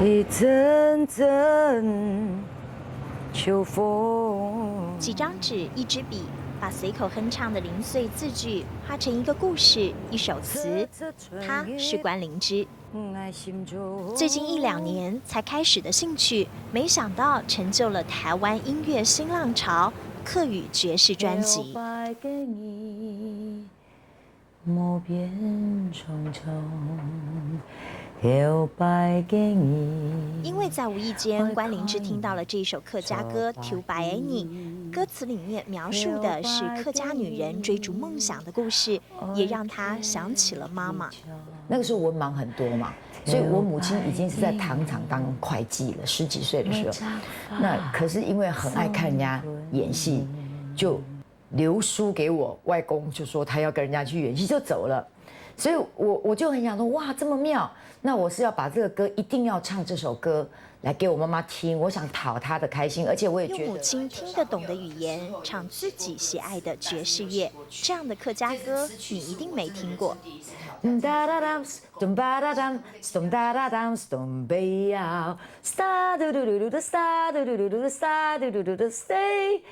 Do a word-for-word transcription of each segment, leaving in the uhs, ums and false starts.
一阵阵秋风。几张纸，一支笔，把随口哼唱的零碎字句画成一个故事、一首词。她是关灵芝。最近一两年才开始的兴趣，没想到成就了台湾音乐新浪潮客语爵士专辑。因为在无意间，关灵芝听到了这首客家歌《头擺个人》，歌词里面描述的是客家女人追逐梦想的故事，也让她想起了妈妈。那个时候文盲很多嘛，所以我母亲已经是在糖厂当会计了，十几岁的时候。那可是因为很爱看人家演戏，就留书给我外公，就说他要跟人家去演戏，就走了。所以我我就很想说，哇，这么妙！那我是要把这个歌一定要唱这首歌来给我妈妈听，我想讨她的开心，而且我也觉得用母亲听得懂的语言唱自己喜爱的爵士乐，这样的客家歌你一定没听过。 Dum da da dum, dum ba da dum, dum da da dum, dum bay out. Sa do do do do, sa do do do do, sa do do do do, say.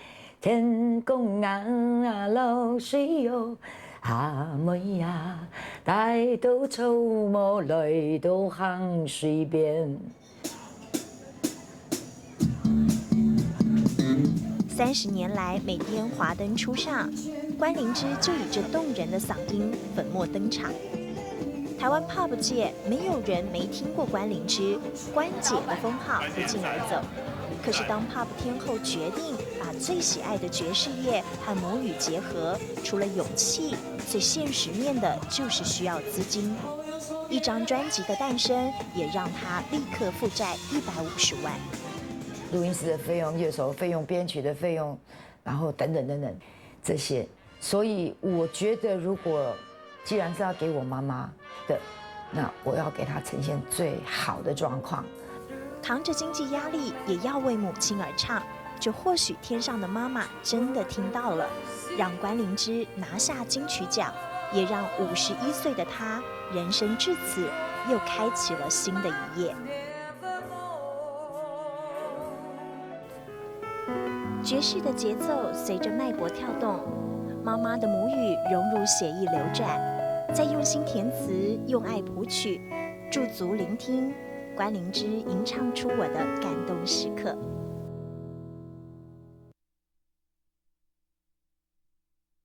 天公啊，落水哟，阿妹啊，带到草帽来到行水边。三十年来，每天华灯初上，关灵芝就以这动人的嗓音粉墨登场。台湾 pop 界没有人没听过关灵芝，关姐的封号不胫而走。可是当 pop 天后决定把最喜爱的爵士乐和母语结合，除了勇气，最现实面的就是需要资金。一张专辑的诞生，也让她立刻负债一百五十万。录音室的费用、乐手的费用、编曲的费用，然后等等等等这些。所以我觉得，如果既然是要给我妈妈的，那我要给她呈现最好的状况。扛着经济压力，也要为母亲而唱。这或许天上的妈妈真的听到了，让关灵芝拿下金曲奖，也让五十一岁的她人生至此又开启了新的一页。爵士的节奏随着脉搏跳动，妈妈的母语融入血液流转，再用心填词，用爱谱曲，驻足聆听，关灵芝吟唱出我的感动时刻。